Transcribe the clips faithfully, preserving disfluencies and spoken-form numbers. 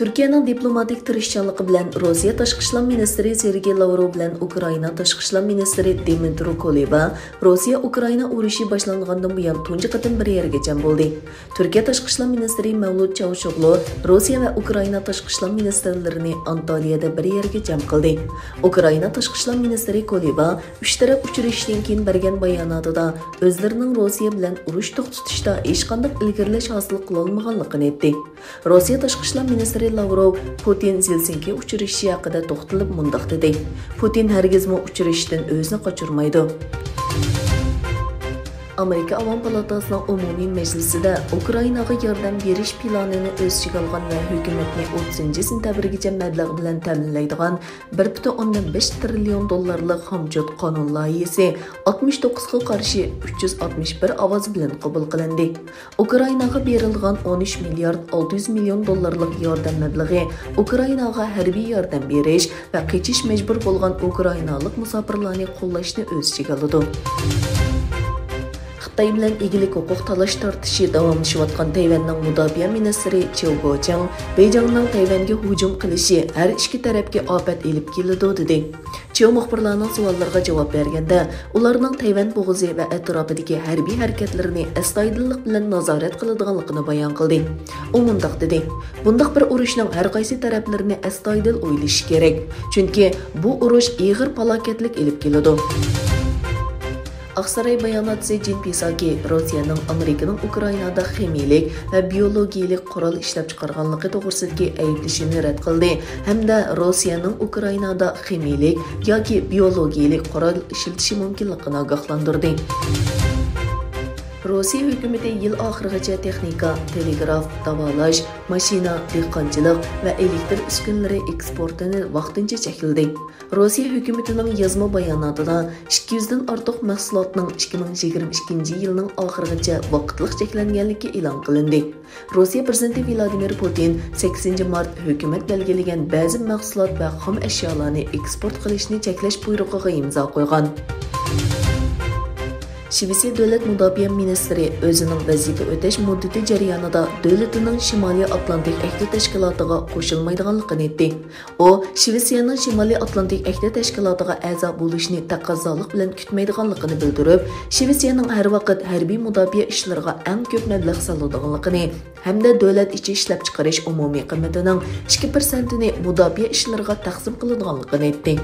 تۈركىيەنىڭ دىپلوماتىك تىرىشچانلىقى بىلەن روسىيە تاشقى ئىشلار مىنىستىرى سېرگېي لاۋروۋ بىلەن ئۇكرائىنا تاشقى ئىشلار مىنىستىرى دىمىترو كۇلېبا روسىيە-ئۇكرائىنا ئۇرۇشى باشلانغاندىن بۇيان تۇنجى قېتىم بىر يەرگە جەم بولدى. تۈركىيە تاشقى ئىشلار مىنىستىرى مەۋلۇت چاۋۇشئوغلۇ روسىيە ۋە ئۇكرائىنا تاشقى ئىشلار مىنىستىرلىرىنى ئانتالىيەدە بىر يەرگە جەم قىلدى. ئۇكرائىنا تاشقى ئىشلار مىنىستىرى كۇلېبا ئۈچ تەرەپ ئۇچرىشىشتىن كېيىن بەرگەن باياناتىدا ئۆزلىرىنىڭ روسىيە بىلەن ئۇرۇش توختىتىشتا ھېچقانداق ئىلگىرىلەش ھاسىل قىلالمىغانلىقىنى ئېيتتى. روسىيە تاشقى ئىشلار مىنىستىرى لاۋروۋ پۇتىن زېلسىنكى ئۇچرىشىشى ھەققىدە توختىلىپ مۇنداق دېدى: پۇتىن ھەرگىزمۇ ئۇچرىشىشتىن ئۆزىنى قاچۇرمايدۇ. ئامېرىكا ئاۋام پالاتاسىنىڭ ئومۇمىي مەجلىسىدە ئۇكرائىناغا ياردەم بېرىش پىلانىنى ئۆز ئىچىگە ئالغان ۋە ھۆكۈمەتنى ئوتتۇزىنچى سېنتەبىرگىچە مەبلەغ بىلەن تەمىنلەيدىغان بىر پۈتۈن ئوندىن بەش تىرىليون دوللارلىق خامچوت قانۇن لايىھىسى ئاتمىش توققۇزغا قارشى ئۈچ يۈز ئاتمىش بىر ئاۋاز بىلەن قوبۇل قىلىندى. ئۇكرائىناغا بېرىلىدىغان ئون ئۈچ مىليارد ئالتە يۈز مىليون دوللارلىق ياردەم مەبلىغى ئۇكرائىناغا ھەربىي ياردەم بېرىش ۋە قېچىش مەجبۇر بولغان ئۇكرائىنالىق مۇساپىرلارنى قوللاشنى ئۆز ئىچىگە ئالىدۇ. خىتاي بىلەن ئىگىلىك ھوقۇق تالاش تارتىشى داۋاملىشىۋاتقان تەيۋەننىڭ مۇداپىئە مىنىستىرى چياۋ گوچىڭ بېيجىڭنىڭ تەيۋەنگە ھۇجۇم قىلىشى ھەر ئىككى تەرەپكە ئاپەت ئېلىپ كېلىدۇ، دېدى. چياۋ مۇخبىرلارنىڭ سوئاللىرىغا جاۋاب بەرگەندە، ئۇلارنىڭ تەيۋەن بوغۇزى ۋە ئەتراپىدىكى ھەربىي ھەرىكەتلىرىنى ئەستايىدىللىق بىلەن نازارەت قىلىدىغانلىقىنى بايان قىلدى. ئۇ مۇنداق دېدى: بۇنداق بىر ئۇرۇشنىڭ ھەر قايسى تەرەپلىرىنى ئەستايىدىل ئويلىشى كېرەك، چۈنكى بۇ ئۇرۇش ئېغىر پالاكەتلىك ئېلىپ كېلىدۇ. ئاقساراي باياناتچىسى جېن پىساكى روسىيەنىڭ ئامېرىكىنىڭ ئۇكرائىنادا خىمىيىلىك ۋە بىيولوگىيىلىك قورال ئىشلەپچىقارغانلىقى توغرىسىدىكى ئەيىبلىشىنى رەت قىلدى ھەمدە روسىيەنىڭ ئۇكرائىنادا خىمىيىلىك ياكى بىيولوگىيىلىك قورال ئىشلىتىشى مۇمكىنلىقىنى ئاگاھلاندۇردى. روسىيە ھۆكۈمىتى يىل ئاخىرىغىچە تېخنىكا، تېلېگراف، داۋالاش، ماشىنا، دېھقانچىلىق ۋە ئېلېكتر ئۈسكۈنىلىرى ئېكسپورتىنى ۋاقتىنچە چەكلىدى. روسىيە ھۆكۈمىتىنىڭ يازما باياناتىدا ئىككى يۈزدىن ئارتۇق مەھسۇلاتنىڭ ئىككى مىڭ يىگىرمە ئىككىنچى يىلنىڭ ئاخىرىغىچە ۋاقىتلىق چەكلەنگەنلىكى ئېلان قىلىندى. روسىيە پىرېزىدېنتى ۋلادىمىر پۇتىن سەككىزىنچى مارت ھۆكۈمەت بەلگىلىگەن بەزى مەھسۇلات ۋە خام ئەشيالارنى ئېكسپورت قىلىشنى چەكلەش بۇيرۇقىغا ئىمزا قويغان. شىۋېتسىيە دۆلەت مۇداپىئە مىنىستىرى ئۆزىنىڭ ۋەزىپە ئۆتەش مۇددىتى جەريانىدا دۆلىتىنىڭ شىمالىي ئاتلانتىك ئەھدى تەشكىلاتىغا قوشۇلمايدىغانلىقىنى ئېيتتى. ئۇ شىۋېتسىيەنىڭ شىمالىي ئاتلانتىك ئەھدە تەشكىلاتىغا ئەزا بولۇشنى تەقەززالىق بىلەن كۈتمەيدىغانلىقىنى بىلدۈرۈپ، شىۋېتسىيەنىڭ ھەر ۋاقىت ھەربىي مۇداپىئە ئىشلىرىغا ئەڭ كۆپ مەبلەغ سالىدىغانلىقىنى ھەمدە دۆلەت ئىچى ئىشلەپچىقىرىش ئومۇمىي قىممىتىنىڭ ئىككى پىرسەنتىنى مۇداپىئە ئىشلىرىغا تەقسىم قىلىدىغانلىقىنى ئېيتتى.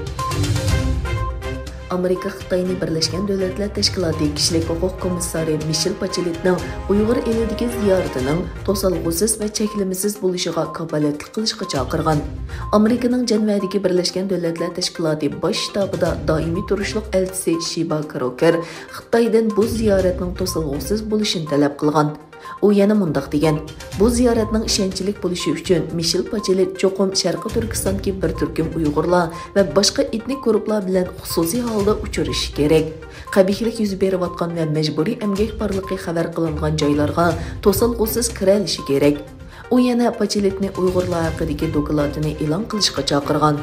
ئامېرىكا خىتاينى بىرلەشكەن دۆلەتلەر تەشكىلاتى كىشىلىك ھوقۇق كومىسسارى مىشېل باچېلېتنىڭ ئۇيغۇر ئېلىدىكى زىيارىتىنىڭ توسالغۇسىز ۋە چەكلىمىسىز بولۇشىغا كاپالەتلىك قىلىشقا چاقىرغان. ئامېرىكىنىڭ جەنۋەدىكى بىرلەشكەن دۆلەتلەر تەشكىلاتى باش شتابىدا دائىمىي تۇرۇشلۇق ئەلچىسى شىبا كروكېر خىتايدىن بۇ زىيارەتنىڭ توسالغۇسىز بولۇشىنى تەلەپ قىلغان. ئۇ يەنە مۇنداق دېگەن: بۇ زىيارەتنىڭ ئىشەنچلىك بولۇشى ئۈچۈن مىشېل باچېلېت چوقۇم شەرقىي تۈركىستاندىكى بىر تۈركۈم ئۇيغۇرلار ۋە باشقا ئېتنىك گۇرۇپپىلار بىلەن خۇسۇسىي ھالدا ئۇچرىشىشى كېرەك. قەبىھىلىك يۈز بېرىۋاتقان ۋە مەجبۇرىي ئەمگەك بارلىقى خەۋەر قىلىنغان جايلارغا توسالغۇسىز كىرەلىشى كېرەك. ئۇ يەنە باچېلېتنى ئۇيغۇرلار ھەققىدىكى دوكلاتىنى ئېلان قىلىشقا چاقىرغان.